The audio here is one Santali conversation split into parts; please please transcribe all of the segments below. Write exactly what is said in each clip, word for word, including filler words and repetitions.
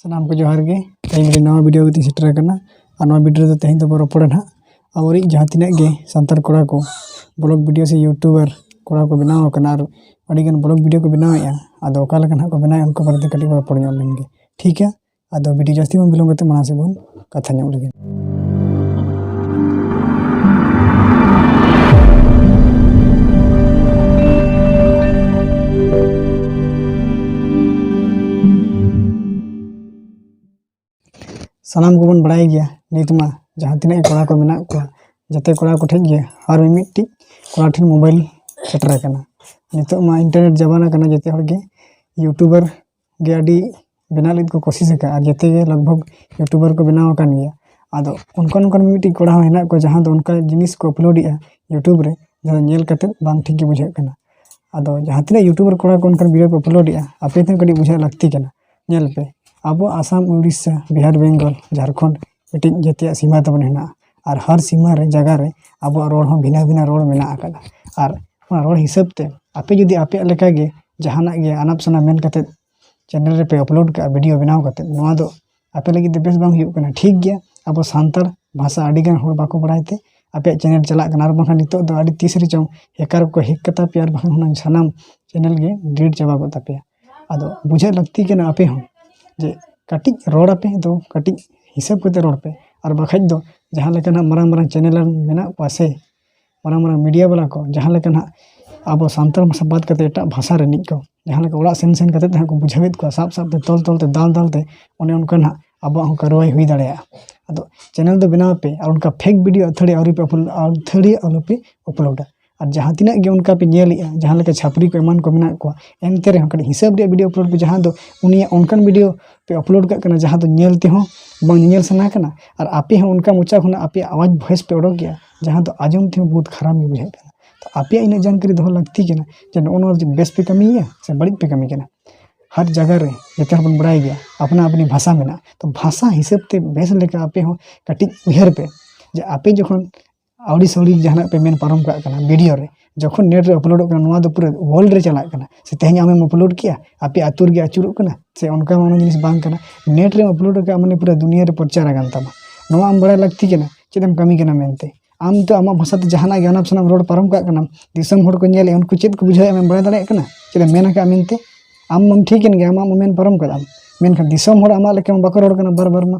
ᱥᱟᱱᱟᱢ ᱠᱚ ᱡᱚᱦᱟᱨ ᱜᱮ᱾ ᱛᱮᱦᱮᱧ ᱢᱤᱫᱴᱤᱡ ᱱᱟᱣᱟ ᱵᱷᱤᱰᱤᱭᱳ ᱠᱟᱛᱮᱧ ᱥᱮᱴᱮᱨ ᱟᱠᱟᱱᱟ᱾ ᱟᱨ ᱱᱚᱣᱟ ᱵᱷᱤᱰᱤᱭᱳ ᱨᱮᱫᱚ ᱛᱮᱦᱮᱧ ᱫᱚᱵᱚᱱ ᱨᱚᱯᱚᱲᱟ ᱱᱟᱦᱟᱜ ᱟᱵᱚᱨᱤᱡ ᱡᱟᱦᱟᱸ ᱛᱤᱱᱟᱹᱜ ᱜᱮ ᱥᱟᱱᱛᱟᱲ ᱠᱚᱲᱟ ᱠᱚ ᱵᱞᱚᱜ ᱵᱷᱤᱰᱤᱭᱳ ᱥᱮ ᱭᱩᱴᱩᱵᱟᱨ ᱠᱚᱲᱟ ᱠᱚ ᱵᱮᱱᱟᱣ ᱟᱠᱟᱱᱟ ᱟᱨ ᱟᱹᱰᱤᱜᱟᱱ ᱵᱞᱚᱜ ᱵᱷᱤᱰᱤᱭᱳ ᱠᱚ ᱵᱮᱱᱟᱣᱮᱫᱼᱟ᱾ ᱟᱫᱚ ᱚᱠᱟ ᱞᱮᱠᱟ ᱱᱟᱦᱟᱜ ᱠᱚ ᱵᱮᱱᱟᱣᱮᱫᱼᱟ, ᱩᱱᱠᱩ ᱵᱟᱨᱮᱛᱮ ᱠᱟᱹᱴᱤᱡ ᱵᱚᱱ ᱨᱚᱯᱚᱲ ᱧᱚᱜ ᱞᱮᱱ ᱜᱮ᱾ ᱴᱷᱤᱠ ᱜᱮᱭᱟ, ᱟᱫᱚ ᱵᱷᱤᱰᱤᱭᱳ ᱡᱟᱹᱥᱛᱤ ᱵᱟᱝ ᱵᱤᱞᱚᱢ ᱠᱟᱛᱮ ᱢᱟᱲᱟᱝ ᱥᱮᱫ ᱵᱚᱱ ᱠᱟᱛᱷᱟ ᱧᱚᱜ ᱞᱮᱜᱮ᱾ ᱥᱟᱱᱟᱢ ᱠᱚᱵᱚᱱ ᱵᱟᱲᱟᱭ ᱜᱮᱭᱟ, ᱱᱤᱛ ᱢᱟ ᱡᱟᱦᱟᱸ ᱛᱤᱱᱟᱹᱜ ᱠᱚᱲᱟ ᱠᱚ ᱢᱮᱱᱟᱜ ᱠᱚᱣᱟ, ᱡᱚᱛᱚ ᱠᱚᱲᱟ ᱠᱚᱴᱷᱮᱱ ᱜᱮ ᱦᱟᱨ ᱢᱤᱢᱤᱫᱴᱤᱡ ᱠᱚᱲᱟ ᱴᱷᱮᱱ ᱢᱳᱵᱟᱭᱤᱞ ᱥᱮᱴᱮᱨ ᱟᱠᱟᱱᱟ᱾ ᱱᱤᱛᱚᱜ ᱢᱟ ᱤᱱᱴᱟᱨᱱᱮᱴ ᱡᱟᱢᱟᱱᱟ ᱠᱟᱱᱟ, ᱡᱚᱛᱚ ᱦᱚᱲ ᱜᱮ ᱭᱩᱴᱩᱵᱟᱨ ᱜᱮ ᱟᱹᱰᱤ ᱵᱮᱱᱟᱣ ᱞᱟᱹᱜᱤᱫ ᱠᱚ ᱠᱳᱥᱤᱥ ᱟᱠᱟᱫᱼᱟ ᱟᱨ ᱡᱚᱛᱚ ᱜᱮ ᱞᱟᱜᱽ ᱵᱷᱟᱜᱽ ᱭᱩᱴᱩᱵᱟᱨ ᱠᱚ ᱵᱮᱱᱟᱣ ᱟᱠᱟᱱ ᱜᱮᱭᱟ᱾ ᱟᱫᱚ ᱚᱱᱠᱟᱱ ᱚᱱᱠᱟᱱ ᱢᱤᱢᱤᱫᱴᱤᱡ ᱠᱚᱲᱟ ᱦᱚᱸ ᱦᱮᱱᱟᱜ ᱠᱚᱣᱟ ᱡᱟᱦᱟᱸ ᱫᱚ ᱚᱱᱠᱟ ᱡᱤᱱᱤᱥ ᱠᱚ ᱟᱯᱞᱳᱰᱮᱜᱼᱟ ᱭᱩᱴᱩᱵᱽ ᱨᱮ, ᱡᱟᱦᱟᱸ ᱫᱚ ᱧᱮᱞ ᱠᱟᱛᱮᱫ ᱵᱟᱝ ᱴᱷᱤᱠ ᱜᱮ ᱵᱩᱡᱷᱟᱹᱜ ᱠᱟᱱᱟ᱾ ᱟᱫᱚ ᱡᱟᱦᱟᱸ ᱛᱤᱱᱟᱹᱜ ᱭᱩᱴᱩᱵᱟᱨ ᱠᱚᱲᱟ ᱠᱚ ᱚᱱᱠᱟᱱ ᱵᱷᱤᱰᱤᱭᱳ ᱠᱚ ᱟᱯᱞᱳᱰᱮᱜᱼᱟ, ᱟᱯᱮ ᱛᱮᱦᱚᱸ ᱠᱟᱹᱴᱤᱡ ᱵᱩᱡᱷᱟᱹᱣ ᱞᱟᱹᱠᱛᱤ ᱠᱟᱱᱟ᱾ ᱧᱮᱞ ᱯᱮ, ᱟᱵᱚ ᱟᱥᱟᱢ, ᱩᱲᱤᱥᱥᱟ, ᱵᱤᱦᱟᱨ, ᱵᱮᱝᱜᱚᱞ, ᱡᱷᱟᱲᱠᱷᱚᱸᱰ ᱢᱤᱫᱴᱤᱡ ᱡᱟᱹᱛᱤᱭᱟᱜ ᱥᱤᱢᱟ ᱛᱟᱵᱚᱱ ᱦᱮᱱᱟᱜᱼᱟ᱾ ᱟᱨ ᱦᱟᱨ ᱥᱤᱢᱟ ᱨᱮ, ᱡᱟᱭᱜᱟ ᱨᱮ ᱟᱵᱚᱣᱟᱜ ᱨᱚᱲ ᱦᱚᱸ ᱵᱷᱤᱱᱟᱹ ᱵᱷᱤᱱᱟᱹ ᱨᱚᱲ ᱢᱮᱱᱟᱜ ᱟᱠᱟᱫᱟ᱾ ᱟᱨ ᱚᱱᱟ ᱨᱚᱲ ᱦᱤᱥᱟᱹᱵ ᱛᱮ ᱟᱯᱮ ᱡᱩᱫᱤ ᱟᱯᱮᱭᱟᱜ ᱞᱮᱠᱟ ᱜᱮ ᱡᱟᱦᱟᱱᱟᱜ ᱜᱮ ᱟᱱᱟᱯ ᱥᱟᱱᱟᱯ ᱢᱮᱱ ᱠᱟᱛᱮᱫ ᱪᱮᱱᱮᱞ ᱨᱮᱯᱮ ᱟᱯᱞᱳᱰ ᱠᱟᱜᱼᱟ ᱵᱷᱤᱰᱤᱭᱳ ᱵᱮᱱᱟᱣ ᱠᱟᱛᱮᱫ, ᱱᱚᱣᱟ ᱫᱚ ᱟᱯᱮ ᱞᱟᱹᱜᱤᱫ ᱫᱚ ᱵᱮᱥ ᱵᱟᱝ ᱦᱩᱭᱩᱜ ᱠᱟᱱᱟ᱾ ᱴᱷᱤᱠ ᱜᱮᱭᱟ, ᱟᱵᱚ ᱥᱟᱱᱛᱟᱲ ᱵᱷᱟᱥᱟ ᱟᱹᱰᱤᱜᱟᱱ ᱦᱚᱲ ᱵᱟᱠᱚ ᱵᱟᱲᱟᱭ ᱛᱮ ᱟᱯᱮᱭᱟᱜ ᱪᱮᱱᱮᱞ ᱪᱟᱞᱟᱜ ᱠᱟᱱᱟ, ᱟᱨ ᱵᱟᱝᱠᱷᱟᱱ ᱱᱤᱛᱚᱜ ᱫᱚ ᱟᱹᱰᱤ ᱛᱤᱥ ᱨᱮᱪᱚᱝ ᱦᱮᱠᱟᱨ ᱠᱚ ᱦᱮᱠ ᱠᱟᱛᱟ ᱯᱮᱭᱟ, ᱟᱨ ᱵᱟᱝᱠᱷᱟᱱ ᱦᱩᱱᱟᱹᱝ ᱥᱟᱱᱟᱢ ᱪᱮᱱᱮᱞ ᱜᱮ ᱰᱤᱞᱤᱴ ᱪᱟᱵᱟ ᱠᱚᱜ ᱛᱟᱯᱮᱭᱟ᱾ ᱟᱫᱚ ᱵᱩᱡᱷᱟᱹᱣ ᱞᱟᱹᱠᱛᱤ ᱠᱟᱱᱟ ᱟᱯᱮ ᱦᱚᱸ ᱡᱮ ᱠᱟᱹᱴᱤᱡ ᱨᱚᱲ ᱟᱯᱮ ᱫᱚ ᱠᱟᱹᱴᱤᱡ ᱦᱤᱥᱟᱹᱵ ᱠᱟᱛᱮ ᱨᱚᱲ ᱯᱮ, ᱟᱨ ᱵᱟᱠᱷᱟᱡ ᱫᱚ ᱡᱟᱦᱟᱸ ᱞᱮᱠᱟ ᱱᱟᱦᱟᱜ ᱢᱟᱨᱟᱝ ᱢᱟᱨᱟᱝ ᱪᱮᱱᱮᱞ ᱢᱮᱱᱟᱜ ᱠᱚᱣᱟ ᱥᱮ ᱢᱟᱨᱟᱝ ᱢᱟᱨᱟᱝ ᱢᱤᱰᱤᱭᱟ ᱵᱟᱞᱟ ᱠᱚ ᱡᱟᱦᱟᱸ ᱞᱮᱠᱟ ᱱᱟᱦᱟᱜ ᱟᱵᱚ ᱥᱟᱱᱛᱟᱲ ᱵᱷᱟᱥᱟ ᱵᱟᱫ ᱠᱟᱛᱮ ᱮᱴᱟᱜ ᱵᱷᱟᱥᱟ ᱨᱤᱱᱤᱡ ᱠᱚ ᱡᱟᱦᱟᱸ ᱞᱮᱠᱟ ᱚᱲᱟᱜ ᱥᱮᱱ ᱥᱮᱱ ᱠᱟᱛᱮ ᱱᱟᱦᱟᱜ ᱠᱚ ᱵᱩᱡᱷᱟᱹᱣᱮᱫ ᱠᱚᱣᱟ, ᱥᱟᱵ ᱥᱟᱵ ᱛᱮ, ᱛᱚᱞ ᱛᱚᱞ ᱛᱮ, ᱫᱟᱞ ᱫᱟᱞ ᱛᱮ, ᱚᱱᱮ ᱚᱱᱠᱟ ᱱᱟᱦᱟᱜ ᱟᱵᱚᱣᱟᱜ ᱦᱚᱸ ᱠᱟᱨᱣᱟᱭ ᱦᱩᱭ ᱫᱟᱲᱮᱭᱟᱜᱼᱟ᱾ ᱟᱫᱚ ᱪᱮᱱᱮᱞ ᱫᱚ ᱵᱮᱱᱟᱣ ᱯᱮ, ᱟᱨ ᱚᱱᱠᱟ ᱯᱷᱮᱠ ᱵᱷᱤᱰᱤᱭᱳ ᱟᱹᱛᱷᱟᱹᱲᱤ ᱟᱹᱣᱨᱤ ᱯᱮ ᱟᱯᱞᱳᱰ, ᱟᱹᱛᱷᱟᱹᱲᱤ ᱟᱞᱚᱯᱮ ᱟᱯᱞᱳᱰᱟ᱾ ᱟᱨ ᱡᱟᱦᱟᱸ ᱛᱤᱱᱟᱹᱜ ᱜᱮ ᱚᱱᱠᱟ ᱯᱮ ᱧᱮᱞᱮᱜᱼᱟ, ᱡᱟᱦᱟᱸ ᱞᱮᱠᱟ ᱪᱷᱟᱹᱯᱨᱤ ᱠᱚ ᱮᱢᱟᱱ ᱠᱚ ᱢᱮᱱᱟᱜ ᱠᱚᱣᱟ, ᱮᱱᱛᱮ ᱨᱮᱦᱚᱸ ᱠᱟᱹᱴᱤᱡ ᱦᱤᱥᱟᱹᱵ ᱨᱮᱭᱟᱜ ᱵᱷᱤᱰᱤᱭᱳ ᱟᱯᱞᱳᱰ ᱯᱮ, ᱡᱟᱦᱟᱸ ᱫᱚ ᱩᱱᱤᱭᱟᱜ ᱚᱱᱠᱟᱱ ᱵᱷᱤᱰᱤᱭᱳ ᱯᱮ ᱟᱯᱞᱳᱰ ᱠᱟᱜ ᱠᱟᱱᱟ ᱡᱟᱦᱟᱸ ᱫᱚ ᱧᱮᱞ ᱛᱮᱦᱚᱸ ᱵᱟᱝ ᱧᱮᱧᱮᱞ ᱥᱟᱱᱟ ᱠᱟᱱᱟ, ᱟᱨ ᱟᱯᱮ ᱦᱚᱸ ᱚᱱᱠᱟ ᱢᱚᱪᱟ ᱠᱷᱚᱱᱟᱜ ᱟᱯᱮᱭᱟᱜ ᱟᱣᱟᱡᱽ ᱵᱷᱚᱭᱮᱥ ᱯᱮ ᱚᱰᱚᱠ ᱜᱮᱭᱟ ᱡᱟᱦᱟᱸ ᱫᱚ ᱟᱸᱡᱚᱢ ᱛᱮᱦᱚᱸ ᱵᱚᱦᱩᱛ ᱠᱷᱟᱨᱟᱯ ᱜᱮ ᱵᱩᱡᱷᱟᱹᱜ ᱠᱟᱱᱟ᱾ ᱛᱚ ᱟᱯᱮᱭᱟᱜ ᱤᱱᱟᱹᱜ ᱡᱟᱱᱠᱟᱨᱤ ᱫᱚᱦᱚ ᱞᱟᱹᱠᱛᱤ ᱠᱟᱱᱟ ᱡᱮ ᱱᱚᱜᱼᱚ ᱱᱚᱣᱟ ᱡᱮ ᱵᱮᱥ ᱯᱮ ᱠᱟᱹᱢᱤᱭᱮᱫᱼᱟ ᱥᱮ ᱵᱟᱹᱲᱤᱡ ᱯᱮ ᱠᱟᱹᱢᱤ ᱠᱟᱱᱟ᱾ ᱦᱟᱨ ᱡᱟᱭᱜᱟ ᱨᱮ ᱡᱚᱛᱚ ᱦᱚᱲ ᱵᱚᱱ ᱵᱟᱲᱟᱭ ᱜᱮᱭᱟ ᱟᱯᱱᱟ ᱟᱯᱱᱤ ᱵᱷᱟᱥᱟ ᱢᱮᱱᱟᱜᱼᱟ, ᱛᱚ ᱵᱷᱟᱥᱟ ᱦᱤᱥᱟᱹᱵ ᱛᱮ ᱵᱮᱥ ᱞᱮᱠᱟ ᱟᱯᱮ ᱦᱚᱸ ᱠᱟᱹᱴᱤᱡ ᱩᱭᱦᱟᱹᱨ ᱯᱮ ᱡᱮ ᱟᱯᱮ ᱡᱚᱠᱷᱚᱱ ᱟᱹᱣᱲᱤ ᱥᱟᱹᱣᱲᱤ ᱡᱟᱦᱟᱱᱟᱜ ᱯᱮ ᱢᱮᱱ ᱯᱟᱨᱚᱢ ᱠᱟᱜ ᱠᱟᱱᱟ ᱵᱷᱤᱰᱤᱭᱳ ᱨᱮ, ᱡᱚᱠᱷᱚᱱ ᱱᱮᱴ ᱨᱮ ᱟᱯᱞᱳᱰᱚᱜ ᱠᱟᱱᱟ, ᱱᱚᱣᱟ ᱫᱚ ᱯᱩᱨᱟᱹ ᱣᱟᱨᱞᱰ ᱨᱮ ᱪᱟᱞᱟᱜ ᱠᱟᱱᱟ᱾ ᱥᱮ ᱛᱮᱦᱮᱧ ᱟᱢᱮᱢ ᱟᱯᱞᱳᱰ ᱠᱮᱜᱼᱟ, ᱟᱯᱮ ᱟᱹᱛᱩ ᱨᱮᱜᱮ ᱟᱹᱪᱩᱨᱚᱜ ᱠᱟᱱᱟ, ᱥᱮ ᱚᱱᱠᱟ ᱢᱟ ᱚᱱᱟ ᱡᱤᱱᱤᱥ ᱵᱟᱝ ᱠᱟᱱᱟ᱾ ᱱᱮᱴ ᱨᱮᱢ ᱟᱯᱞᱳᱰ ᱟᱠᱟᱫ ᱢᱟᱱᱮ ᱯᱩᱨᱟᱹ ᱫᱩᱱᱤᱭᱟᱹ ᱨᱮ ᱯᱨᱚᱪᱟᱨ ᱟᱠᱟᱱ ᱛᱟᱢᱟ᱾ ᱱᱚᱣᱟ ᱟᱢ ᱵᱟᱲᱟᱭ ᱞᱟᱹᱠᱛᱤ ᱠᱟᱱᱟ, ᱪᱮᱫ ᱮᱢ ᱠᱟᱹᱢᱤ ᱠᱟᱱᱟ ᱢᱮᱱᱛᱮ᱾ ᱟᱢ ᱛᱚ ᱟᱢᱟᱜ ᱵᱷᱟᱥᱟ ᱛᱮ ᱡᱟᱦᱟᱱᱟᱜ ᱜᱮ ᱟᱱᱟᱯ ᱥᱟᱱᱟᱯ ᱨᱚᱲ ᱯᱟᱨᱚᱢ ᱠᱟᱜ ᱠᱟᱱᱟᱢ, ᱫᱤᱥᱚᱢ ᱦᱚᱲ ᱠᱚ ᱧᱮᱞᱮᱫ, ᱩᱱᱠᱩ ᱪᱮᱫ ᱠᱚ ᱵᱩᱡᱷᱟᱹᱣᱮᱫ ᱟᱢᱮᱢ ᱵᱟᱲᱟᱭ ᱫᱟᱲᱮᱭᱟᱜ ᱠᱟᱱᱟ, ᱪᱮᱫ ᱮᱢ ᱢᱮᱱ ᱟᱠᱟᱫᱼᱟ ᱢᱮᱱᱛᱮ᱾ ᱟᱢ ᱢᱟᱢ ᱴᱷᱤᱠᱮᱱ ᱜᱮᱭᱟ, ᱟᱢᱟᱜ ᱢᱟ ᱢᱮᱱ ᱯᱟᱨᱚᱢ ᱠᱟᱫᱟᱢ, ᱢᱮᱱᱠᱷᱟᱱ ᱫᱤᱥᱚᱢ ᱦᱚᱲ ᱟᱢᱟᱜ ᱞᱮᱠᱟ ᱢᱟ ᱵᱟᱠᱚ ᱨᱚᱲ ᱠᱟᱱᱟ ᱵᱟᱨ ᱵᱟᱨ ᱢᱟ᱾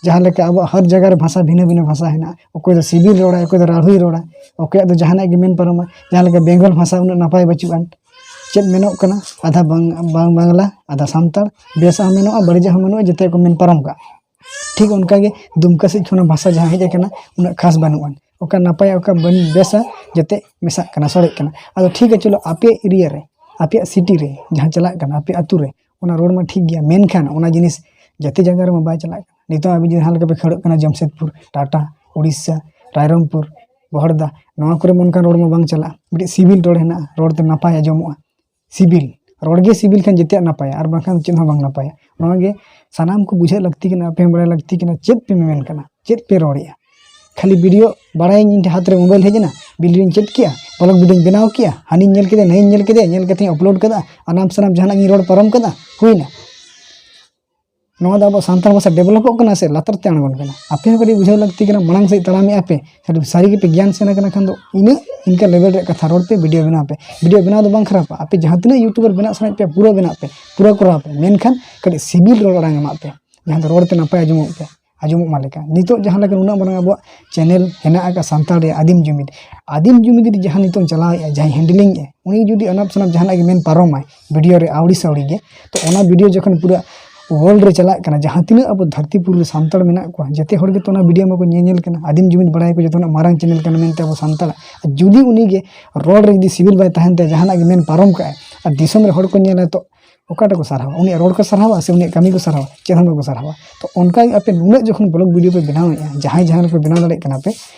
ᱡᱟᱦᱟᱸ ᱞᱮᱠᱟ ᱟᱵᱚᱣᱟᱜ ᱦᱟᱨ ᱡᱟᱭᱜᱟ ᱨᱮ ᱵᱷᱟᱥᱟ ᱵᱷᱤᱱᱟᱹ ᱵᱷᱤᱱᱟᱹ ᱵᱷᱟᱥᱟ ᱦᱮᱱᱟᱜᱼᱟ, ᱚᱠᱚᱭ ᱫᱚ ᱥᱤᱵᱤᱞ ᱨᱚᱲᱟ, ᱚᱠᱚᱭ ᱫᱚ ᱨᱟᱹᱲᱦᱩᱭ ᱨᱚᱲᱟ, ᱚᱠᱚᱭᱟᱜ ᱫᱚ ᱡᱟᱦᱟᱱᱟᱜ ᱜᱮ ᱢᱮᱱ ᱯᱟᱨᱚᱢᱟ᱾ ᱡᱟᱦᱟᱸ ᱞᱮᱠᱟ ᱵᱮᱝᱜᱚᱞ ᱵᱷᱟᱥᱟ ᱩᱱᱟᱹᱜ ᱱᱟᱯᱟᱭ ᱵᱟᱹᱪᱩᱜ ᱟᱱ, ᱪᱮᱫ ᱢᱮᱱᱚᱜ ᱠᱟᱱᱟ, ᱟᱫᱷᱟ ᱵᱟᱝ, ᱵᱟᱝ ᱵᱟᱝᱞᱟ, ᱟᱫᱷᱟ ᱥᱟᱱᱛᱟᱲ, ᱵᱮᱥᱟᱜ ᱦᱚᱸ ᱢᱮᱱᱟᱜᱼᱟ, ᱵᱟᱹᱲᱤᱡᱟᱜ ᱦᱚᱸ ᱢᱮᱱᱟᱜᱼᱟ, ᱡᱚᱛᱚ ᱠᱚ ᱢᱮᱱ ᱯᱟᱨᱚᱢ ᱠᱟᱜᱼᱟ᱾ ᱴᱷᱤᱠ ᱚᱱᱠᱟᱜᱮ ᱫᱩᱢᱠᱟ ᱥᱮᱫ ᱠᱷᱚᱱ ᱵᱷᱟᱥᱟ ᱡᱟᱦᱟᱸ ᱦᱮᱡ ᱟᱠᱟᱱᱟ, ᱩᱱᱟᱹᱜ ᱠᱷᱟᱥ ᱵᱟᱹᱱᱩᱜ ᱟᱱ, ᱚᱠᱟ ᱱᱟᱯᱟᱭᱟ ᱚᱠᱟ ᱵᱟᱹᱱ ᱵᱮᱥᱟ, ᱡᱚᱛᱚ ᱢᱮᱥᱟᱜ ᱠᱟᱱᱟ, ᱥᱚᱲᱮᱜ ᱠᱟᱱᱟ᱾ ᱟᱫᱚ ᱴᱷᱤᱠ ᱜᱮᱭᱟ, ᱪᱚᱞᱚ ᱟᱯᱮ ᱮᱨᱤᱭᱟ ᱨᱮ, ᱟᱯᱮᱭᱟᱜ ᱥᱤᱴᱤ ᱨᱮ ᱡᱟᱦᱟᱸ ᱪᱟᱞᱟᱜ ᱠᱟᱱᱟ, ᱟᱯᱮ ᱟᱹᱛᱩ ᱨᱮ, ᱚᱱᱟ ᱨᱚᱲ ᱢᱟ ᱴᱷᱤᱠ ᱜᱮᱭᱟ, ᱢᱮᱱᱠᱷᱟᱱ ᱚᱱᱟ ᱡᱤᱱᱤᱥ ᱡᱚᱛᱚ ᱡᱟᱭᱜᱟ ᱨᱮᱢᱟ ᱵᱟᱭ ᱪᱟᱞᱟᱜ ᱠᱟᱱᱟ᱾ ᱱᱤᱛᱚᱜ ᱟᱵᱤᱱ ᱡᱟᱦᱟᱸ ᱞᱮᱠᱟ ᱯᱮ ᱠᱷᱟᱹᱲᱚᱜ ᱠᱟᱱᱟ, ᱡᱟᱢᱥᱮᱫᱽᱯᱩᱨ, ᱴᱟᱴᱟ, ᱩᱲᱤᱥᱥᱟ, ᱨᱟᱭᱨᱚᱝᱯᱩᱨ, ᱵᱚᱦᱚᱲᱫᱟ, ᱱᱚᱣᱟ ᱠᱚᱨᱮ ᱢᱟ ᱚᱱᱠᱟᱱ ᱨᱚᱲ ᱢᱟ ᱵᱟᱝ ᱪᱟᱞᱟᱜᱼᱟ᱾ ᱢᱤᱫᱴᱤᱡ ᱥᱤᱵᱤᱞ ᱨᱚᱲ ᱦᱮᱱᱟᱜᱼᱟ, ᱨᱚᱲ ᱛᱮ ᱱᱟᱯᱟᱭ ᱟᱸᱡᱚᱢᱚᱜᱼᱟ᱾ ᱥᱤᱵᱤᱞ, ᱨᱚᱲ ᱜᱮ ᱥᱤᱵᱤᱞ ᱠᱷᱟᱱ ᱡᱮᱛᱮᱭᱟᱜ ᱱᱟᱯᱟᱭᱟ, ᱟᱨ ᱵᱟᱝᱠᱷᱟᱱ ᱪᱮᱫ ᱦᱚᱸ ᱵᱟᱝ ᱱᱟᱯᱟᱭᱟ᱾ ᱱᱚᱣᱟ ᱜᱮ ᱥᱟᱱᱟᱢ ᱠᱚ ᱵᱩᱡᱷᱟᱹᱣ ᱞᱟᱹᱠᱛᱤ ᱠᱟᱱᱟ, ᱟᱯᱮ ᱦᱚᱸ ᱵᱟᱲᱟᱭ ᱞᱟᱹᱠᱛᱤ ᱠᱟᱱᱟ, ᱪᱮᱫ ᱯᱮ ᱢᱮᱢᱮᱱ ᱠᱟᱱᱟ, ᱪᱮᱫ ᱯᱮ ᱨᱚᱲᱮᱜᱼᱟ᱾ ᱠᱷᱟᱹᱞᱤ ᱵᱷᱤᱰᱤᱭᱳ ᱵᱟᱲᱟᱭᱟᱹᱧ, ᱤᱧ ᱴᱷᱮᱱ ᱦᱟᱛ ᱨᱮ ᱢᱳᱵᱟᱭᱤᱞ ᱦᱮᱡ ᱮᱱᱟ, ᱵᱷᱤᱰᱤᱭᱳᱧ ᱪᱮᱫ ᱠᱮᱜᱼᱟ, ᱵᱞᱚᱜ ᱵᱷᱤᱰᱤᱭᱳᱧ ᱵᱮᱱᱟᱣ ᱠᱮᱜᱼᱟ, ᱦᱟᱹᱱᱤᱧ ᱧᱮᱞ ᱠᱮᱫᱮᱭᱟ, ᱱᱟᱹᱭᱤᱧ ᱧᱮᱞ ᱠᱮᱫᱮᱭᱟ, ᱧᱮᱞ ᱠᱟᱛᱮᱧ ᱟᱯᱞᱳᱰ ᱠᱟᱫᱟ, ᱟᱱᱟᱢ ᱥᱟᱱᱟᱢ ᱡᱟᱦᱟᱱᱟᱜ ᱤᱧ ᱨᱚᱲ ᱯᱟᱨᱚᱢ ᱠᱟᱫᱟ, ᱦᱩᱭᱱᱟ᱾ ᱱᱚᱣᱟ ᱫᱚ ᱟᱵᱚ ᱥᱟᱱᱛᱟᱲ ᱵᱷᱟᱥᱟ ᱰᱮᱵᱷᱞᱚᱯᱚᱜ ᱠᱟᱱᱟ ᱥᱮ ᱞᱟᱛᱟᱨ ᱛᱮ ᱟᱬᱜᱚᱱ ᱠᱟᱱᱟ? ᱟᱯᱮ ᱦᱚᱸ ᱠᱟᱹᱴᱤᱡ ᱵᱩᱡᱷᱟᱹᱣ ᱞᱟᱹᱠᱛᱤ ᱠᱟᱱᱟ, ᱢᱟᱲᱟᱝ ᱥᱮᱫ ᱛᱟᱲᱟᱢᱮᱜᱼᱟ ᱯᱮ, ᱥᱟᱹᱨᱤ ᱜᱮᱯᱮ ᱜᱮᱭᱟᱱ ᱥᱮᱬᱟ ᱠᱟᱱᱟ ᱠᱷᱟᱱ ᱫᱚ ᱤᱱᱟᱹᱜ ᱤᱱᱠᱟ ᱞᱮᱵᱮᱞ ᱨᱮᱭᱟᱜ ᱠᱟᱛᱷᱟ ᱨᱚᱲ ᱯᱮ, ᱵᱷᱤᱰᱤᱭᱳ ᱵᱮᱱᱟᱣ ᱯᱮ᱾ ᱵᱷᱤᱰᱤᱭᱳ ᱵᱮᱱᱟᱣ ᱫᱚ ᱵᱟᱝ ᱠᱷᱟᱨᱟᱯᱟ, ᱟᱯᱮ ᱡᱟᱦᱟᱸ ᱛᱤᱱᱟᱹᱜ ᱭᱩᱴᱩᱵᱟᱨ ᱵᱮᱱᱟᱜ ᱥᱟᱱᱟᱭᱮᱫ ᱯᱮᱭᱟ ᱯᱩᱨᱟᱹ ᱵᱮᱱᱟᱜ ᱯᱮ, ᱯᱩᱨᱟᱹ ᱠᱚᱨᱟᱣ ᱯᱮ, ᱢᱮᱱᱠᱷᱟᱱ ᱠᱟᱹᱴᱤᱡ ᱥᱤᱵᱤᱞ ᱨᱚᱲ ᱟᱲᱟᱝ ᱮᱢᱟᱜ ᱯᱮ, ᱡᱟᱦᱟᱸ ᱫᱚ ᱨᱚᱲ ᱛᱮ ᱱᱟᱯᱟᱭ ᱟᱸᱡᱚᱢᱚᱜ ᱯᱮ, ᱟᱸᱡᱚᱢᱚᱜ ᱢᱟ ᱞᱮᱠᱟ᱾ ᱱᱤᱛᱚᱜ ᱡᱟᱦᱟᱸ ᱞᱮᱠᱟ ᱱᱩᱱᱟᱹᱜ ᱢᱟᱨᱟᱝ ᱟᱵᱚᱣᱟᱜ ᱪᱮᱱᱮᱞ ᱦᱮᱱᱟᱜ ᱟᱠᱟᱫ ᱥᱟᱱᱛᱟᱲ ᱨᱮᱭᱟᱜ ᱟᱹᱫᱤᱢ ᱡᱩᱢᱤᱫ, ᱟᱹᱫᱤᱢ ᱡᱩᱢᱤᱫ ᱨᱮ ᱡᱟᱦᱟᱸ ᱱᱤᱛᱚᱜ ᱪᱟᱞᱟᱣᱮᱫᱼᱟ, ᱡᱟᱦᱟᱸᱭ ᱦᱮᱱᱰᱮᱞᱤᱝ ᱮᱫᱼᱟ, ᱩᱱᱤ ᱡᱩᱫᱤ ᱟᱱᱟᱯ ᱥᱟᱱᱟᱯ ᱡᱟᱦᱟᱱᱟᱜ ᱜᱮ ᱢᱮᱱ ᱯᱟᱨᱚᱢᱟᱭ ᱵᱷᱤᱰᱤᱭᱳ ᱨᱮ ᱟᱹᱣᱲᱤ ᱥᱟᱹᱣᱲᱤ ᱜᱮ, ᱛᱚ ᱚᱱᱟ ᱵᱷᱤᱰᱤᱭᱳ ᱡᱚᱠᱷᱚᱱ ᱯᱩᱨᱟᱹ ᱣᱟᱨᱞᱰ ᱨᱮ ᱪᱟᱞᱟᱜ ᱠᱟᱱᱟ, ᱡᱟᱦᱟᱸ ᱛᱤᱱᱟᱹᱜ ᱟᱵᱚ ᱫᱷᱟᱹᱨᱛᱤ ᱯᱩᱨᱤ ᱨᱮ ᱥᱟᱱᱛᱟᱲ ᱢᱮᱱᱟᱜ ᱠᱚᱣᱟ, ᱡᱚᱛᱚ ᱦᱚᱲ ᱜᱮᱛᱚ ᱚᱱᱟ ᱵᱷᱤᱰᱤᱭᱳ ᱢᱟᱠᱚ ᱧᱮᱧᱮᱞ ᱠᱟᱱᱟ, ᱟᱹᱫᱤᱢ ᱡᱩᱢᱤᱫ ᱵᱟᱲᱟᱭᱟᱠᱚ, ᱡᱚᱛᱚ ᱠᱷᱚᱱᱟᱜ ᱢᱟᱨᱟᱝ ᱪᱮᱱᱮᱞ ᱠᱟᱱᱟ ᱢᱮᱱᱛᱮ ᱟᱵᱚ ᱥᱟᱱᱛᱟᱲᱟᱜ᱾ ᱟᱨ ᱡᱩᱫᱤ ᱩᱱᱤ ᱜᱮ ᱨᱚᱲ ᱨᱮ ᱡᱩᱫᱤ ᱥᱤᱵᱤᱞ ᱵᱟᱭ ᱛᱟᱦᱮᱱ ᱛᱟᱭᱟ, ᱡᱟᱦᱟᱱᱟᱜ ᱜᱮ ᱢᱮᱱ ᱯᱟᱨᱚᱢ ᱠᱟᱜᱼᱟᱭ, ᱟᱨ ᱫᱤᱥᱚᱢ ᱨᱮ ᱦᱚᱲ ᱠᱚ ᱧᱮᱞᱟ, ᱛᱚ ᱚᱠᱟᱴᱟᱜ ᱠᱚ ᱥᱟᱨᱦᱟᱣᱟ? ᱩᱱᱤᱭᱟᱜ ᱨᱚᱲ ᱠᱚ ᱥᱟᱨᱦᱟᱣᱟ ᱥᱮ ᱩᱱᱤᱭᱟᱜ ᱠᱟᱹᱢᱤ ᱠᱚ ᱥᱟᱨᱦᱟᱣᱟ? ᱪᱮᱫ ᱦᱚᱸ ᱵᱟᱠᱚ ᱥᱟᱨᱦᱟᱣᱟ᱾ ᱛᱚ ᱚᱱᱠᱟ ᱜᱮ ᱟᱯᱮ ᱱᱩᱱᱟᱹᱜ ᱡᱚᱠᱷᱚᱱ ᱵᱞᱚᱜ ᱵᱷᱤᱰᱤᱭᱳ ᱯᱮ ᱵᱮᱱᱟᱣᱮᱫᱼᱟ, ᱡᱟᱦᱟᱸᱭ ᱡᱟᱦᱟᱸ ᱨᱮᱯᱮ ᱵᱮᱱᱟᱣ ᱫᱟᱲᱮᱭᱟᱜ ᱠᱟᱱᱟ ᱯᱮ,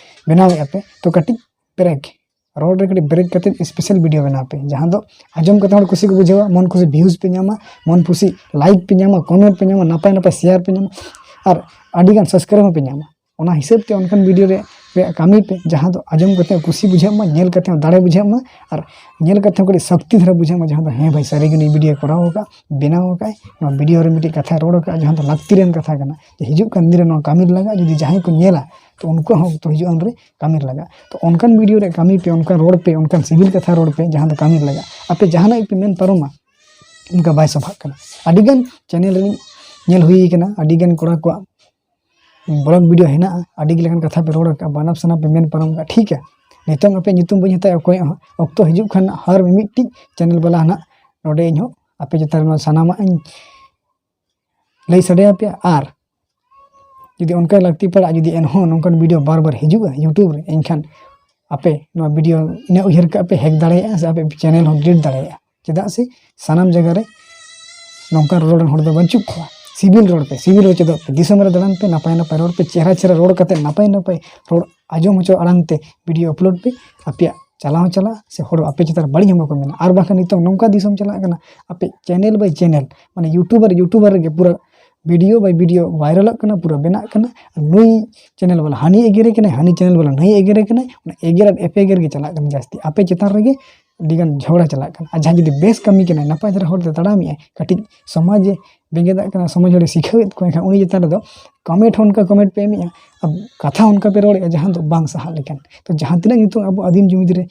ᱵᱮᱱᱟᱣᱮᱫᱼᱟ ᱯᱮ, ᱛᱚ ᱠᱟᱹᱴᱤᱡ ᱵᱨᱮᱠ, ᱨᱚᱲ ᱨᱮ ᱠᱟᱹᱴᱤᱡ ᱵᱨᱮᱠ ᱠᱟᱛᱮᱫ ᱥᱯᱮᱥᱟᱞ ᱵᱷᱤᱰᱤᱭᱳ ᱵᱮᱱᱟᱣ ᱯᱮ, ᱡᱟᱦᱟᱸ ᱫᱚ ᱟᱸᱡᱚᱢ ᱠᱟᱛᱮ ᱦᱚᱲ ᱠᱩᱥᱤ ᱠᱚ ᱵᱩᱡᱷᱟᱹᱣᱟ, ᱢᱚᱱ ᱠᱷᱩᱥᱤ ᱵᱷᱤᱭᱩᱡᱽ ᱯᱮ ᱧᱟᱢᱟ, ᱢᱚᱱ ᱠᱷᱩᱥᱤ ᱞᱟᱭᱤᱠ ᱯᱮ ᱧᱟᱢᱟ, ᱠᱚᱢᱮᱱᱴ ᱯᱮ ᱧᱟᱢᱟ, ᱱᱟᱯᱟᱭ ᱱᱟᱯᱟᱭ ᱥᱮᱭᱟᱨ ᱯᱮ ᱧᱟᱢᱟ, ᱟᱨ ᱟᱹᱰᱤᱜᱟᱱ ᱥᱟᱵᱥᱠᱨᱟᱭᱤᱵ ᱦᱚᱸᱯᱮ ᱧᱟᱢᱟ᱾ ᱚᱱᱟ ᱦᱤᱥᱟᱹᱵ ᱛᱮ ᱚᱱᱠᱟᱱ ᱵᱷᱤᱰᱤᱭᱳ ᱨᱮ ᱟᱯᱮᱭᱟᱜ ᱠᱟᱹᱢᱤ ᱯᱮ, ᱡᱟᱦᱟᱸ ᱫᱚ ᱟᱸᱡᱚᱢ ᱠᱟᱛᱮ ᱠᱩᱥᱤ ᱵᱩᱡᱷᱟᱹᱜ ᱢᱟ, ᱧᱮᱞ ᱠᱟᱛᱮ ᱦᱚᱸ ᱫᱟᱲᱮ ᱵᱩᱡᱷᱟᱹᱜ ᱢᱟ, ᱟᱨ ᱧᱮᱞ ᱠᱟᱛᱮ ᱦᱚᱸ ᱠᱟᱹᱴᱤᱡ ᱥᱚᱠᱛᱤ ᱫᱷᱟᱨᱟ ᱵᱩᱡᱷᱟᱹᱜ ᱢᱟ, ᱡᱟᱦᱟᱸ ᱫᱚ ᱦᱮᱸ ᱵᱷᱟᱭ, ᱥᱟᱹᱨᱤ ᱜᱮ ᱱᱩᱭ ᱵᱷᱤᱰᱤᱭᱳ ᱠᱚᱨᱟᱣ ᱟᱠᱟᱫ, ᱵᱮᱱᱟᱣ ᱟᱠᱟᱫ, ᱱᱚᱣᱟ ᱵᱷᱤᱰᱤᱭᱳ ᱨᱮ ᱢᱤᱫᱴᱤᱡ ᱠᱟᱛᱷᱟᱭ ᱨᱚᱲ ᱟᱠᱟᱫ, ᱡᱟᱦᱟᱸ ᱫᱚ ᱞᱟᱹᱠᱛᱤ ᱨᱮᱱ ᱠᱟᱛᱷᱟ ᱠᱟᱱᱟ, ᱡᱮ ᱦᱤᱡᱩᱜ ᱠᱟᱱ ᱫᱤᱱ ᱨᱮ ᱱᱚᱣᱟ ᱠᱟᱹᱢᱤ ᱨᱮ ᱞᱟᱜᱟᱜᱼᱟ᱾ ᱡᱩᱫᱤ ᱡᱟᱦᱟᱸᱭ ᱠᱚ ᱧᱮᱞᱟ, ᱛᱚ ᱩᱱᱠᱩᱣᱟᱜ ᱦᱚᱸ ᱚᱠᱛᱚ ᱦᱤᱡᱩᱜᱼᱟ ᱩᱱᱨᱮ ᱠᱟᱹᱢᱤ ᱨᱮ ᱞᱟᱜᱟᱜᱼᱟ᱾ ᱛᱚ ᱚᱱᱠᱟᱱ ᱵᱷᱤᱰᱤᱭᱳ ᱨᱮ ᱠᱟᱹᱢᱤ ᱯᱮ, ᱚᱱᱠᱟᱱ ᱨᱚᱲ ᱯᱮ, ᱚᱱᱠᱟᱱ ᱥᱤᱵᱤᱞ ᱠᱟᱛᱷᱟ ᱨᱚᱲ ᱯᱮ, ᱡᱟᱦᱟᱸ ᱫᱚ ᱠᱟᱹᱢᱤ ᱨᱮ ᱞᱟᱜᱟᱜᱼᱟ᱾ ᱟᱯᱮ ᱡᱟᱦᱟᱱᱟᱜ ᱜᱮᱯᱮ ᱢᱮᱱ ᱯᱟᱨᱚᱢᱟ, ᱚᱱᱠᱟ ᱵᱟᱭ ᱥᱚᱵᱷᱟᱜ ᱠᱟᱱᱟ᱾ ᱟᱹᱰᱤᱜᱟᱱ ᱪᱮᱱᱮᱞ ᱨᱮ ᱧᱮᱞ ᱦᱩᱭ ᱠᱟᱱᱟ, ᱟᱹᱰᱤᱜᱟᱱ ᱠᱚᱲᱟ ᱠᱚᱣᱟᱜ ᱵᱞᱚᱜ ᱵᱷᱤᱰᱤᱭᱳ ᱦᱮᱱᱟᱜᱼᱟ, ᱟᱹᱰᱤ ᱞᱮᱠᱟᱱ ᱠᱟᱛᱷᱟ ᱯᱮ ᱨᱚᱲ ᱟᱠᱟᱫᱼᱟ, ᱵᱟᱱᱟᱯ ᱥᱟᱱᱟᱯ ᱯᱮ ᱢᱮᱱ ᱯᱟᱨᱚᱢ ᱟᱠᱟᱫᱼᱟ, ᱴᱷᱤᱠᱟ᱾ ᱱᱤᱛᱚᱝ ᱟᱯᱮ ᱧᱩᱛᱩᱢ ᱵᱟᱹᱧ ᱦᱟᱛᱟᱣᱟ ᱚᱠᱚᱭᱟᱜ ᱦᱚᱸ, ᱚᱠᱛᱚ ᱦᱤᱡᱩᱜ ᱠᱷᱟᱱ ᱦᱟᱨ ᱢᱤᱢᱤᱫᱴᱤᱡ ᱪᱮᱱᱮᱞ ᱵᱟᱞᱟ ᱦᱟᱱᱟᱜ ᱱᱚᱰᱮ ᱤᱧ ᱦᱚᱸ ᱟᱯᱮ ᱪᱮᱛᱟᱱ ᱨᱮ ᱱᱚᱣᱟ ᱥᱟᱱᱟᱢᱟᱜ ᱤᱧ ᱞᱟᱹᱭ ᱥᱟᱰᱮ ᱟᱯᱮᱭᱟ᱾ ᱟᱨ ᱡᱩᱫᱤ ᱚᱱᱠᱟ ᱞᱟᱹᱠᱛᱤ ᱯᱟᱲᱟᱜᱼᱟ, ᱡᱩᱫᱤ ᱮᱱᱦᱚᱸ ᱱᱚᱝᱠᱟᱱ ᱵᱷᱤᱰᱤᱭᱳ ᱵᱟᱨ ᱵᱟᱨ ᱦᱤᱡᱩᱜᱼᱟ YouTube ᱨᱮ, ᱮᱱᱠᱷᱟᱱ ᱟᱯᱮ ᱱᱚᱣᱟ ᱵᱷᱤᱰᱤᱭᱳ ᱤᱱᱟᱹ ᱩᱭᱦᱟᱹᱨ ᱠᱟᱜ ᱯᱮ, ᱦᱮᱠ ᱫᱟᱲᱮᱭᱟᱜᱼᱟ ᱥᱮ ᱟᱯᱮ ᱪᱮᱱᱮᱞ ᱦᱚᱸ ᱰᱤᱞᱤᱴ ᱫᱟᱲᱮᱭᱟᱜᱼᱟ᱾ ᱪᱮᱫᱟᱜ ᱥᱮ ᱥᱟᱱᱟᱢ ᱡᱟᱭᱜᱟ ᱨᱮ ᱱᱚᱝᱠᱟᱱ ᱨᱚᱲ ᱨᱮᱱ ᱦᱚᱲ ᱫᱚ ᱵᱟᱹᱪᱩᱜ ᱠᱚᱣᱟ᱾ ᱥᱤᱵᱤᱞ ᱨᱚᱲ ᱯᱮ, ᱥᱤᱵᱤᱞ ᱨᱚᱲ ᱪᱮᱫᱚᱜ ᱯᱮ, ᱫᱤᱥᱚᱢ ᱨᱮ ᱫᱟᱬᱟᱱ ᱯᱮ, ᱱᱟᱯᱟᱭ ᱱᱟᱯᱟᱭ ᱨᱚᱲ ᱯᱮ, ᱪᱮᱦᱨᱟ ᱪᱮᱦᱨᱟ ᱨᱚᱲ ᱠᱟᱛᱮ ᱱᱟᱯᱟᱭ ᱱᱟᱯᱟᱭ ᱨᱚᱲ ᱟᱸᱡᱚᱢ ᱦᱚᱪᱚ ᱟᱲᱟᱝ ᱛᱮ ᱵᱷᱤᱰᱤᱭᱳ ᱟᱯᱞᱳᱰ ᱯᱮ᱾ ᱟᱯᱮᱭᱟᱜ ᱪᱟᱞᱟᱣ ᱦᱚᱸ ᱪᱟᱞᱟᱜᱼᱟ, ᱥᱮ ᱦᱚᱲ ᱟᱯᱮ ᱪᱮᱛᱟᱱ ᱨᱮ ᱵᱟᱹᱲᱤᱡ ᱦᱚᱸ ᱵᱟᱠᱚ ᱢᱮᱱᱟ᱾ ᱟᱨ ᱵᱟᱝᱠᱷᱟᱱ ᱱᱤᱛᱚᱝ ᱱᱚᱝᱠᱟ ᱫᱤᱥᱚᱢ ᱪᱟᱞᱟᱜ ᱠᱟᱱᱟ, ᱟᱯᱮ ᱪᱮᱱᱮᱞ ᱵᱟᱭ ᱪᱮᱱᱮᱞ, ᱢᱟᱱᱮ ᱭᱩᱴᱩᱵᱟᱨ ᱭᱩᱴᱩᱵᱟᱨ ᱨᱮᱜᱮ ᱯᱩᱨᱟᱹ ᱵᱷᱤᱰᱤᱭᱳ ᱵᱟᱭ ᱵᱷᱤᱰᱤᱭᱳ ᱵᱷᱟᱭᱨᱟᱞᱚᱜ ᱠᱟᱱᱟ, ᱯᱩᱨᱟᱹ ᱵᱮᱱᱟᱜ ᱠᱟᱱᱟ᱾ ᱟᱨ ᱱᱩᱭ ᱪᱮᱱᱮᱞ ᱵᱟᱞᱟ ᱦᱟᱹᱱᱤ ᱮᱜᱮᱨᱮ ᱠᱟᱱᱟᱭ, ᱦᱟᱹᱱᱤ ᱪᱮᱱᱮᱞ ᱵᱟᱞᱟ ᱱᱩᱭ ᱮᱜᱮᱨᱮ ᱠᱟᱱᱟᱭ, ᱚᱱᱟ ᱮᱜᱮᱨ ᱟᱨ ᱮᱯᱮᱜᱮᱨ ᱜᱮ ᱪᱟᱞᱟᱜ ᱠᱟᱱᱟ ᱡᱟᱹᱥᱛᱤ᱾ ᱟᱯᱮ ᱪᱮᱛᱟᱱ ᱨᱮᱜᱮ ᱟᱹᱰᱤᱜᱟᱱ ᱡᱷᱚᱜᱽᱲᱟ ᱪᱟᱞᱟᱜ ᱠᱟᱱᱟ᱾ ᱟᱨ ᱡᱟᱦᱟᱸᱭ ᱡᱩᱫᱤ ᱵᱮᱥ ᱠᱟᱹᱢᱤ ᱠᱟᱱᱟᱭ, ᱱᱟᱯᱟᱭ ᱫᱷᱟᱨᱟ ᱦᱚᱨ ᱛᱮ ᱛᱟᱲᱟᱢᱮᱜᱼᱟᱭ, ᱠᱟᱹᱴᱤᱡ ᱥᱚᱢᱟᱡᱽ ᱮ ᱵᱮᱸᱜᱮᱫᱟᱜ ᱠᱟᱱᱟ, ᱥᱚᱢᱟᱡᱽ ᱦᱚᱲᱮ ᱥᱤᱠᱷᱟᱹᱣᱮᱫ ᱠᱚᱣᱟ, ᱮᱱᱠᱷᱟᱱ ᱩᱱᱤ ᱪᱮᱛᱟᱱ ᱨᱮᱫᱚ ᱠᱚᱢᱮᱱᱴ ᱦᱚᱸ ᱚᱱᱠᱟ ᱠᱚᱢᱮᱱᱴ ᱯᱮ ᱮᱢᱮᱜᱼᱟ, ᱟᱨ ᱠᱟᱛᱷᱟ ᱚᱱᱠᱟ ᱯᱮ ᱨᱚᱲᱮᱜᱼᱟ ᱡᱟᱦᱟᱸ ᱫᱚ ᱵᱟᱝ ᱥᱟᱦᱟᱜ ᱞᱮᱠᱟᱱ᱾ ᱛᱚ ᱡᱟᱦᱟᱸ ᱛᱤᱱᱟᱹᱜ ᱱᱤᱛᱚᱜ ᱟᱵᱚ ᱟᱹᱫᱤᱢ ᱡᱩᱢᱤᱫ ᱨᱮ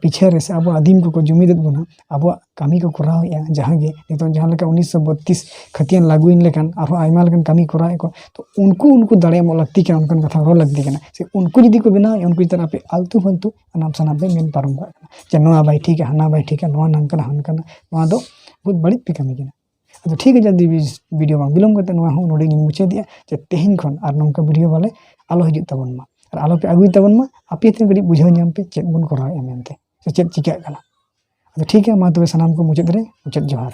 ᱯᱤᱪᱷᱟᱹ ᱨᱮ ᱥᱮ ᱟᱵᱚ ᱟᱹᱫᱤᱢ ᱠᱚᱠᱚ ᱡᱩᱢᱤᱫᱮᱫ ᱵᱚᱱᱟ, ᱟᱵᱚᱣᱟᱜ ᱠᱟᱹᱢᱤ ᱠᱚ ᱠᱚᱨᱟᱣᱮᱜᱼᱟ, ᱡᱟᱦᱟᱸ ᱜᱮ ᱱᱤᱛᱚᱝ ᱡᱟᱦᱟᱸ ᱞᱮᱠᱟ ᱩᱱᱤᱥᱥᱚ ᱵᱚᱛᱛᱨᱤᱥ ᱠᱷᱟᱹᱛᱤᱭᱟᱱ ᱞᱟᱹᱜᱩᱭᱮᱱ ᱞᱮᱠᱟᱱ ᱟᱨᱦᱚᱸ ᱟᱭᱢᱟ ᱞᱮᱠᱟᱱ ᱠᱟᱹᱢᱤ ᱠᱚᱨᱟᱣᱮᱫ ᱠᱚ, ᱛᱚ ᱩᱱᱠᱩ ᱩᱱᱠᱩ ᱫᱟᱲᱮ ᱮᱢᱚᱜ ᱞᱟᱹᱠᱛᱤ ᱠᱟᱱᱟ, ᱚᱱᱠᱟᱱ ᱠᱟᱛᱷᱟ ᱨᱚᱲ ᱞᱟᱹᱠᱛᱤ ᱠᱟᱱᱟ᱾ ᱥᱮ ᱩᱱᱠᱩ ᱡᱩᱫᱤ ᱠᱚ ᱵᱮᱱᱟᱣᱮᱫᱼᱟ, ᱩᱱᱠᱩ ᱪᱮᱛᱟᱱ ᱟᱯᱮ ᱟᱞᱛᱩ ᱯᱷᱟᱞᱛᱩ ᱟᱱᱟᱢ ᱥᱟᱱᱟᱢ ᱯᱮ ᱢᱮᱱ ᱯᱟᱨᱚᱢ ᱠᱟᱜ ᱠᱟᱱᱟ ᱡᱮ ᱱᱚᱣᱟ ᱵᱟᱭ ᱴᱷᱤᱠᱟ, ᱦᱟᱱᱟ ᱵᱟᱭ ᱴᱷᱤᱠᱟ, ᱱᱚᱣᱟ ᱱᱟᱝᱠᱟᱱᱟ ᱦᱟᱱᱠᱟᱱᱟ, ᱱᱚᱣᱟ ᱫᱚ ᱵᱚᱦᱩᱛ ᱵᱟᱹᱲᱤᱡ ᱯᱮ ᱠᱟᱹᱢᱤ ᱠᱟᱱᱟ᱾ ᱟᱫᱚ ᱴᱷᱤᱠ ᱜᱮᱭᱟ, ᱡᱩᱫᱤ ᱵᱷᱤᱰᱤᱭᱳ ᱵᱟᱝ ᱵᱤᱞᱚᱢ ᱠᱟᱛᱮ ᱱᱚᱣᱟ ᱦᱚᱸ ᱱᱚᱰᱮ ᱜᱤᱧ ᱢᱩᱪᱟᱹᱫᱮᱜᱼᱟ ᱡᱮ ᱛᱮᱦᱮᱧ ᱠᱷᱚᱱ ᱟᱨ ᱱᱚᱝᱠᱟ ᱵᱷᱤᱰᱤᱭᱳ ᱵᱚᱞᱮ ᱟᱞᱚ ᱦᱤᱡᱩᱜ ᱛᱟᱵᱚᱱ ᱢᱟ, ᱟᱨ ᱟᱞᱚ ᱯᱮ ᱟᱹᱜᱩᱭ ᱛᱟᱵᱚᱱ ᱢᱟ᱾ ᱟᱯᱮ ᱛᱮ ᱠᱟᱹᱴᱤᱡ ᱵᱩᱡᱷᱟᱹᱣ ᱧᱟᱢ ᱯᱮ ᱪᱮᱫ ᱵᱚᱱ ᱠᱚᱨᱟᱣᱮᱫᱼᱟ ᱢᱮᱱᱛᱮ ᱥᱮ ᱪᱮᱫ ᱪᱤᱠᱟᱹᱜ ᱠᱟᱱᱟ᱾ ᱟᱫᱚ ᱴᱷᱤᱠ ᱜᱮᱭᱟ, ᱢᱟ ᱛᱚᱵᱮ ᱥᱟᱱᱟᱢ ᱠᱚ ᱢᱩᱪᱟᱹᱫ ᱨᱮ ᱢᱩᱪᱟᱹᱫ ᱡᱚᱦᱟᱨ᱾